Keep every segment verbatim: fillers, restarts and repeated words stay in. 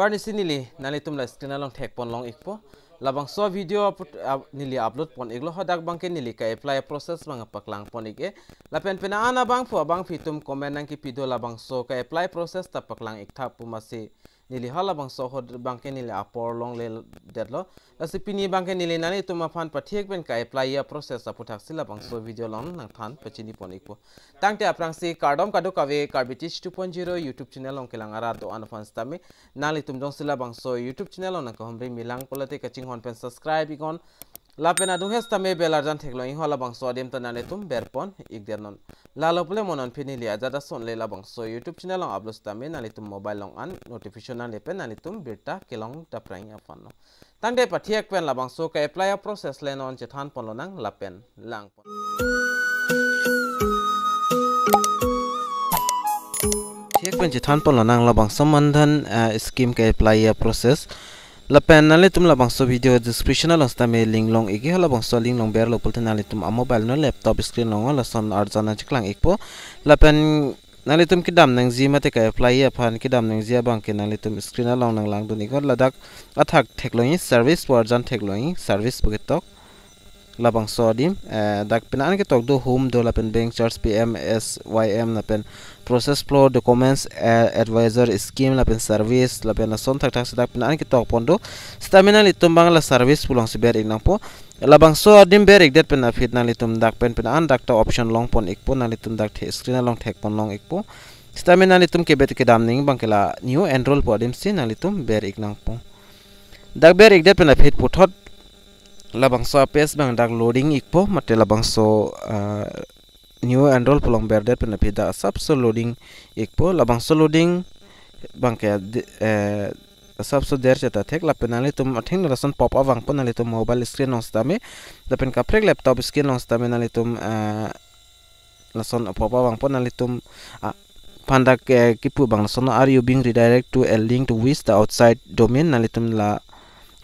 Arnisi neli nanglitum la screen along thekpon long ikpo. Labangso video aput-, ap-, neli upload pon iklo, hadak abangke neli ka-apply process abang paklang pon ik-e. Lapen penang an abangphu abangphi atum comment nangkepi do labangso ka-apply process ta paklang iktha pu, masi neli halabangso ahut abangke neli apor longledetlo. Lasi pini abangke neli nanglitum aphan pathek pen ka-apply a-process aphuthaksi labangso video along nangthan pachini pon ikpo. Tangte aphrangsi kardom kadokave Karbi Teach two point zero YouTube channel along kelang arat do-an aphan sitame nanglitum jongsi labangso YouTube channel along nangkahumri milang pulote kachinghon pen subscribe iknon. Lapen adung he sitame bell arjan theklong iknon, halabangso adim ta nanglitum berpon ikdet non. Lalo pule mo non pini neli ajat asonle labangso YouTube channel along upload sitame nanglitum mobile along an notification nangle pen nanglitum birta kelong daprang aphan non. Tangte pathek pen labangso ka-apply a-process le non chethan pon lonang lapen lang pon. Thek pen chethan pon lonang labangso Maan Dhan, eh, scheme ka-apply a-process. Lapen nanglitum labangso video description along sitame link long ikji, halabangso link along berlo pulote nanglitum a-mobile non laptop screen along lason arjan nangcheklang ikpo. Lapen nanglitum kedam nangji mate ka-apply aphan kedam nangji abangke nanglitum screen along nanglangdun iknon, ladak athak theklong ik, service pu arjan theklong ik, service pu ketok. Labangso adim, eh, dak penang an ketok do, home do lapen bank charge, P M S Y M lapen process flow, documents, eh, advisor scheme lapen service lapen lason thakthak si dak penang an ketok pon do. Sitame nanglitum abang la service pu alongsi ber ik nangpo. Labangso adim ber ikdet pen aphi nanglitum dak pen penang an dak ta option long pon ikpo, nanglitum dak the screen along thekpon long ikpo. Sitame nanglitum kebet kedam ning abangke la new enroll pu adim si nanglitum ber ik nangpo. Dak ber ikdet pen aphi puthot labangso a-page abang dak loading ikpo, mate labangso, ah, new enroll pu along berdet pen aphi dak asapso loading ikpo, labangso loading abangke di-, eh, asapso der cheta thek, lapen nanglitum atheng lason pop up vangpo nanglitum mobile screen along sitame, lapen kaprek laptop screen along sitame nanglitum, eh, lason pop up vangpo nanglitum, ah, aphan dak, eh, kipu abang lason, "Are you being redirected to a link to which the outside domain?" Nanglitum la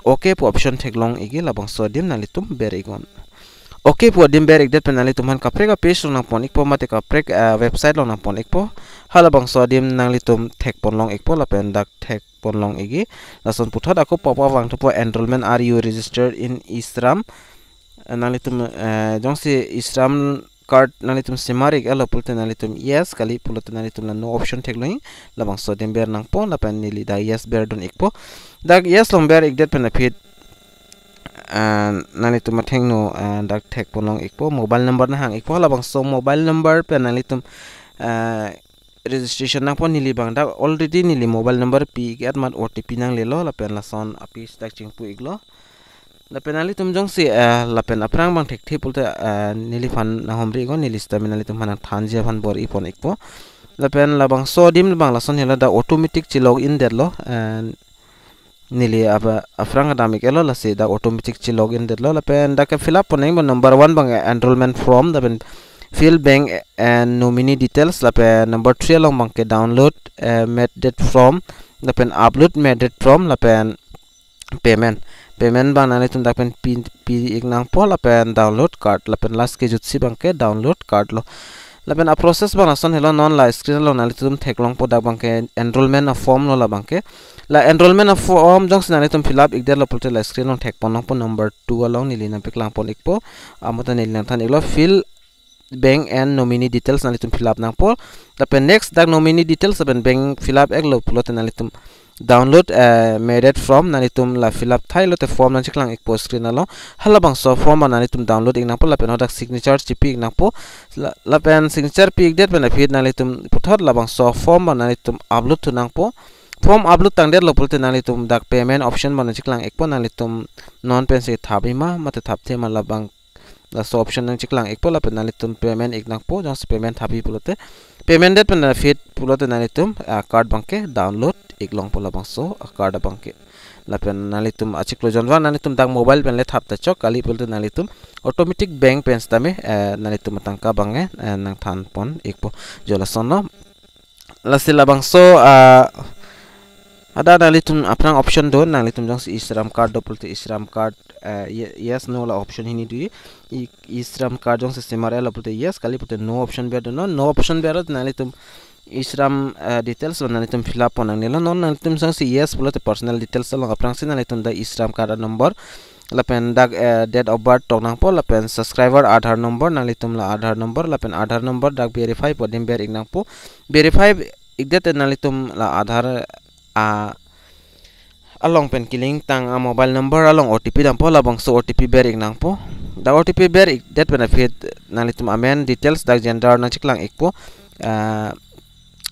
okay pu option theklong ikji, labangso adim nanglitum ber iknon. Okay pu adim ber ikdet pen nanglitum aphan kaprek a-page along nangpon ikpo mate kaprek, eh, website along nangpon ikpo. Halabangso adim nanglitum thekpon long ikpo lapen dak thekpon long ikji. Lason puthot ako pop up vangthupo, "Enrollment, are you registered in e-Shram?" Eh, nanglitum, eh, jongsi e-Shram card nanglitum semar ik-etlo pulote nanglitum yes, kali pulote nanglitum la no option theklong ik, labangso adim ber nangpo, lapen neli dak yes berdun ikpo. Dak yes along ber ikdet pen aphi, eh, nanglitum athengno, eh, dak thekpon long ikpo, mobile number nanghang ikpo, labangso mobile number pen nanglitum, eh, registration nangpo, neli abang dak already neli mobile number pi ik-et amat O T P nanglelo, lapen lason a-page dak chingpu iklo. Lapen nanglitum jongsi, eh, lapen aphrang abang thekthe pulote, eh, neliphan nanghumri iknon, neli sitame nanglitum aphan nangthanji aphan bor-i pon ikpo. Lapen labangso adim abang lason helo dak automatic che-log in detlo, eh, neli ap-, aphrang kedam ik-etlo, lasi dak automatic che-log in detlo, lapen dak ke-fill up pon nangpo number one abang enrollment form, lapen fill bank and nominee details, lapen number three along abangke download, eh, mandate form, lapen upload mandate form, lapen payment. Payment abang nanglitum dak pen pi, pi ik nangpo lapen download card, lapen last kejutsi abangke download card lo. Lapen a-process abang lason helo, non la screen along nanglitum theklongpo, dak abangke enrollment a-form lo la abangke. La enrollment a-form jongsi nanglitum fill up ikdetlo pulote la screen along thekpon nangpo number two along neli nangpaklang pon ikpo. Amo ta neli nangthan iklo, fill bank and nominee details nanglitum fill up nangpo. Lapen next dak nominee details lapen bank fill up iklo pulote nanglitum download, eh, mandate form nanglitum la fill up thailo te form nangcheklang ikpo screen along. Halabangso form abang nanglitum download ik nangpo lapen hadak signature chipi ik nangpo. La, lapen signature pi ikdet pen aphi nanglitum puthot labangso form abang nanglitum upload thu nangpo. Form upload tangdetlo pulote nanglitum dak payment option abang nangcheklang ikpo, nanglitum non pensi thap-i ma mate thapthe ma, labang laso option nangcheklang ikpo lapen nanglitum payment ik nangpo, jongsi payment thap-i pulote. Payment det pen aphi pulote nanglitum, ah, card abangke download ik longpo, labangso a-card abangke. Lapen nanglitum achiklo jonvang nanglitum dak mobile pen le thap ta chok, kali pulote nanglitum automatic bank pen sitame, eh, nanglitum atangka abangke, eh, nangthan pon ikpo. Jo lasonlo. Lasi labangso, ah, ada nanglitum aphrang option do, nanglitum jongsi e-Shram card do pulote e-Shram card, eh, ye-, yes no la option hini do. E-, e-Shram card jongsi semar-etlo pulote yes, kali pulote no option berdunnon, no option berlo nanglitum e-Shram, eh, details lo nanglitum fill up pon nangnelo. Non nanglitum jongsi yes pulote personal details along aphrangsi nanglitum dak e-Shram card number lapen dak, eh, date of birth tok nangpo, lapen subscriber Aadhaar number, nanglitum la Aadhaar number lapen Aadhaar number dak verify pu adim ber ik nangpo. Verify ikdet nanglitum la Aadhaar, ah, along pen kelink tang a-mobile number along O T P dampo, labangso O T P ber ik nangpo. Dak O T P ber ikdet pen aphi nanglitum amen details dak gender nangcheklang ikpo. Ah,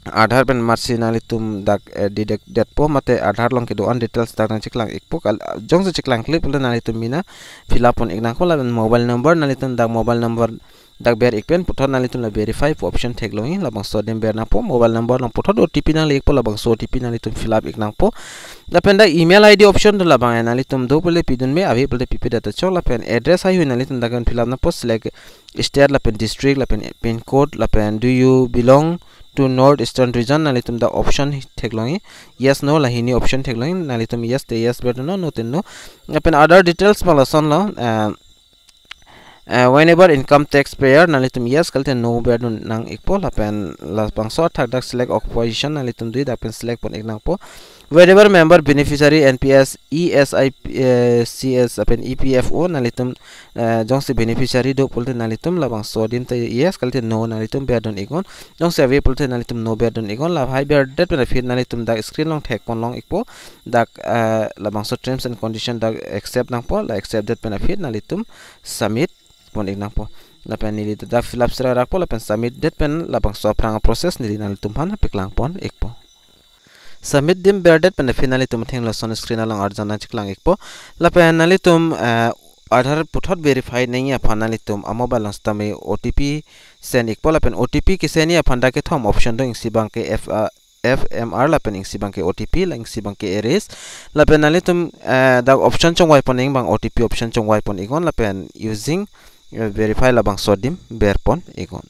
Aadhaar pen amatsi nanglitum dak, eh, deduct detpo mate Aadhaar along kedo-an details dak nangcheklang ikpo. Kal-, jongsi cheklang kali pulote nanglitum mena fill up pon ik nangpo, lapen mobile number nanglitum dak mobile number dak ber ik pen puthot nanglitum la verify pu option theklongji, labangso adim ber nangpo. Mobile number along puthot O T P nangle ikpo, labangso O T P nanglitum fill up ik nangpo. Lapen dak email I D option do, labang nanglitum do pulote pidun me, ave pulote pipedet ta chok. Lapen address haihui nanglitum dak fill up nangpo, select state lapen district lapen pin code lapen do you belong to North Eastern region, nanglitum dak option theklongji, yes no la hini option theklongji. Nanglitum yes te yes berdunnon, no te no. Lapen other details abang lasonlo, eh, eh, whenever income tax payer, nanglitum yes kalite no berdun nang ikpo. Lapen labangso athak dak select occupation, nanglitum do-ik dak pen select pon ik nangpo. Wherever member beneficiary N P S, E S I, eh, C S lapen E P F O, nanglitum, eh, jongsi beneficiary do pulote nanglitum labangso adim ta yes kalite no nanglitum berdun iknon. Jongsi ave pulote nanglitum no berdun iknon. La hai berdet pen aphi nanglitum dak screen along thek pon long ikpo. Dak, eh, labangso terms and condition dak accept nangpo, la accept det pen aphi nanglitum submit pon ik nangpo. Lapen neli dak fill up sera rakpo lapen submit det pen labangso aphrang process neli nanglitum aphan paklang pon ikpo. Submit adim berdet pen aphi nanglitum athengno lason screen along arjan nangcheklang ikpo. Lapen nanglitum, eh, Aadhaar puthot verify nangji aphan nanglitum a-mobile along sitame O T P send ikpo, lapen O T P kesendji aphan dak kethom option do, isi abangke F, ah, F M R lapen isi abangke O T P, la isi abangke erase. Lapen nanglitum, eh, dak option chongvai pon nangji abang O T P option chongvai pon iknon lapen using, eh, verify labangso adim ber pon iknon.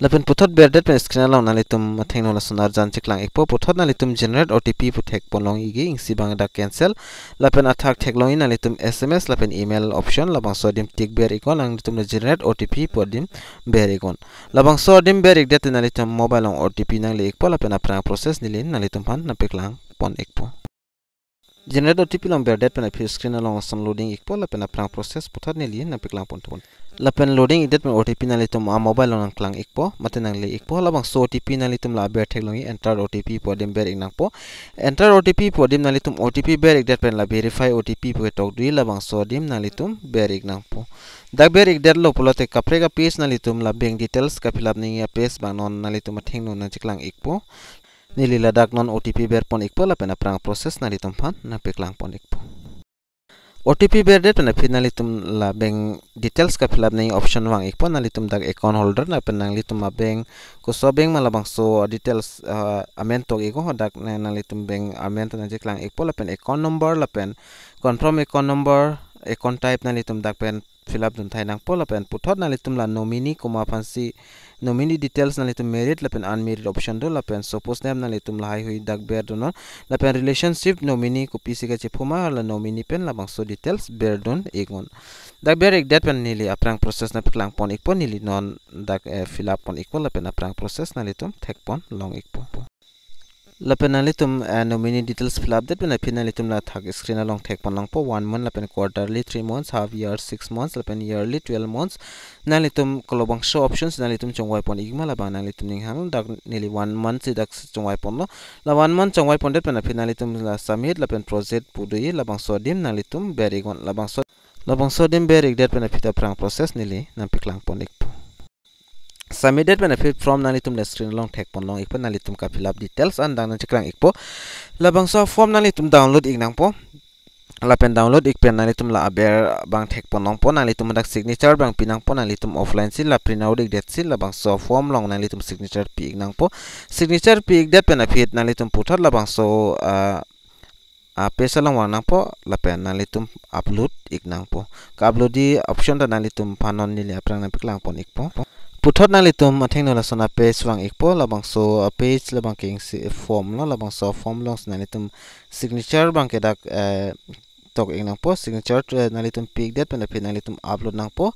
Lapen puthot berdet pen screen along nanglitum athengno lason arjan cheklang ikpo. Puthot nanglitum generate O T P pu thek pon long ikji, isi abang dak cancel. Lapen athak theklongji nanglitum S M S lapen email option, labangso adim tick ber iknon, nanglitum la generate O T P pu adim ber iknon. Labangso adim ber ikdet nanglitum mobile along O T P nangle ikpo, lapen aphrang process neli nanglitum aphan nangpaklang pon ikpo. Generate O T P along berdet pen aphi screen along lason loading ikpo, lapen aphrang process puthot neli nangpaklang pon thupon. Lapen loading ikdet pen O T P nanglitum a-mobile along nangklang ikpo mate nangle ikpo. Labangso O T P nanglitum la aber theklongji, enter O T P pu adim ber ik nangpo. Enter O T P pu adim nanglitum O T P ber ikdet pen la verify O T P pu ketok do, labangso adim nanglitum ber ik nangpo. Dak ber ikdetlo pulote kaprek a-page nanglitum la bank details ka-fill up nangji a-page abang non nanglitum athengno nangcheklang ikpo. Neli ladak non O T P ber pon ikpo lapen aphrang process nanglitum aphan nangpaklang pon ikpo. O T P berdet pen aphi nanglitum la bank details ka-fill up nangji option vang ikpo. Nanglitum dak account holder lapen nanglitum a-bank koso bank ma, labangso details, ah, amen tok iknon. Dak nang, nanglitum bank amen ta nangcheklang ikpo lapen account number lapen confirm account number, account type nanglitum dak pen fill up dun thai nangpo. Lapen puthot nanglitum la nominee komat aphansi, nominee details nanglitum married lapen unmarried option do, lapen suppose name nanglitum lahaihui dak berdunnon. Lapen relationship nominee kopisi kachepho ma la nominee pen, labangso details berdun iknon. Dak ber ikdet pen neli aphrang process nangpaklang pon ikpo. Neli non dak, eh, fill up pon ikpo lapen aphrang process nanglitum thek pon long ikpo. Lapen nanglitum, eh, nominee details fill up det pen aphi nanglitum la thak screen along thek pon longpo, one month lapen quarterly, three months, half year, six months lapen yearly, twelve months. Nanglitum kolobangso options nanglitum chongvai pon ikma labang nanglitum ning hang, dak neli one month si dak chongvai ponlo. La one month chongvai pondet pen aphi nanglitum la submit lapen proceed pu do-ik, labangso adim nanglitum ber iknon. Labangso, labangso adim ber ikdet pen aphi ta aphrang process neli nangpaklang pon ikpo. Submit det pen aphi form nanglitum la screen along thek pon long ikpo, nanglitum ka-fill up details an dak nangcheklang ikpo. Labangso form nanglitum download ik nangpo. Lapen download ik pen nanglitum la aber abang thek pon longpo, nanglitum dak signature abang pi nangpo, nanglitum offline si la print out ikdet si labangso form along nanglitum signature pi ik nangpo. Signature pi ikdet pen aphi nanglitum puthot labangso, ah, ah, page along vang nangpo, lapen nanglitum upload ik nangpo. Ka-upload-ji option ta nanglitum aphan non neli aphrang nangpaklang pon ikpo. Puthot nanglitum athengno lason a-page vang ikpo, labangso a-page labangke isi form lo, labangso form alongsi nanglitum signature abangke dak, eh, tok-ik nangpo, signature, eh, nanglitum pi-ik det pen aphi nanglitum upload nangpo.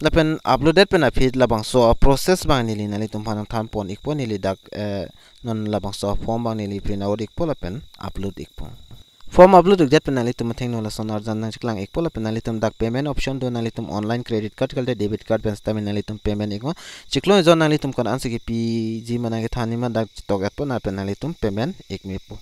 Lapen upload det pen aphi labangso a-process abang neli nanglitum aphan nangthan pon-ikpo, neli dak, eh, non labangso form abang neli print out-ikpo lapen upload-ikpo. Form upload-ik det pen nanglitum athengno lason arjan nangcheklang-ikpo lapen nanglitum dak payment option do, nanglitum online credit card kalite debit card pen sitame nanglitum payment-iknon. Chiklo ejon nanglitum ko-an ansi kepiji ma nangkethan-i ma dak tok-etpo lapen nanglitum payment-ik mepo.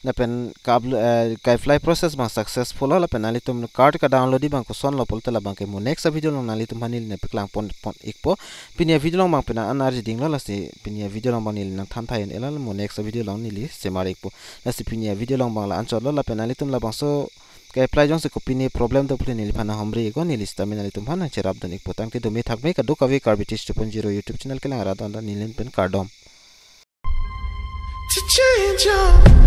Lapen ka-uplo-, eh, ka-apply process abang successful lo lapen nanglitum card ka-download-i abang kosonlo pulote labang ke mo next a-video along nanglitum aphan neli nangpaklang pon, pon-ikpo. Pini a-video along abang penang an arjidinglo, lasi pini a-video along abang neli nangthan tha un-elo, mo next a-video along neli semar-ikpo. Lasi pini a-video along abang la-anchotlo lapen nanglitum labangso ka-apply jongsi kopine problem do pulote neliphan nanghumri-iknon, neli sitame nanglitum aphan nangcherap dun-ikpo. Tangte dome thakme, kadokave Karbi Teach two point zero YouTube channel kelang arat an ta neli pen kardom. To change your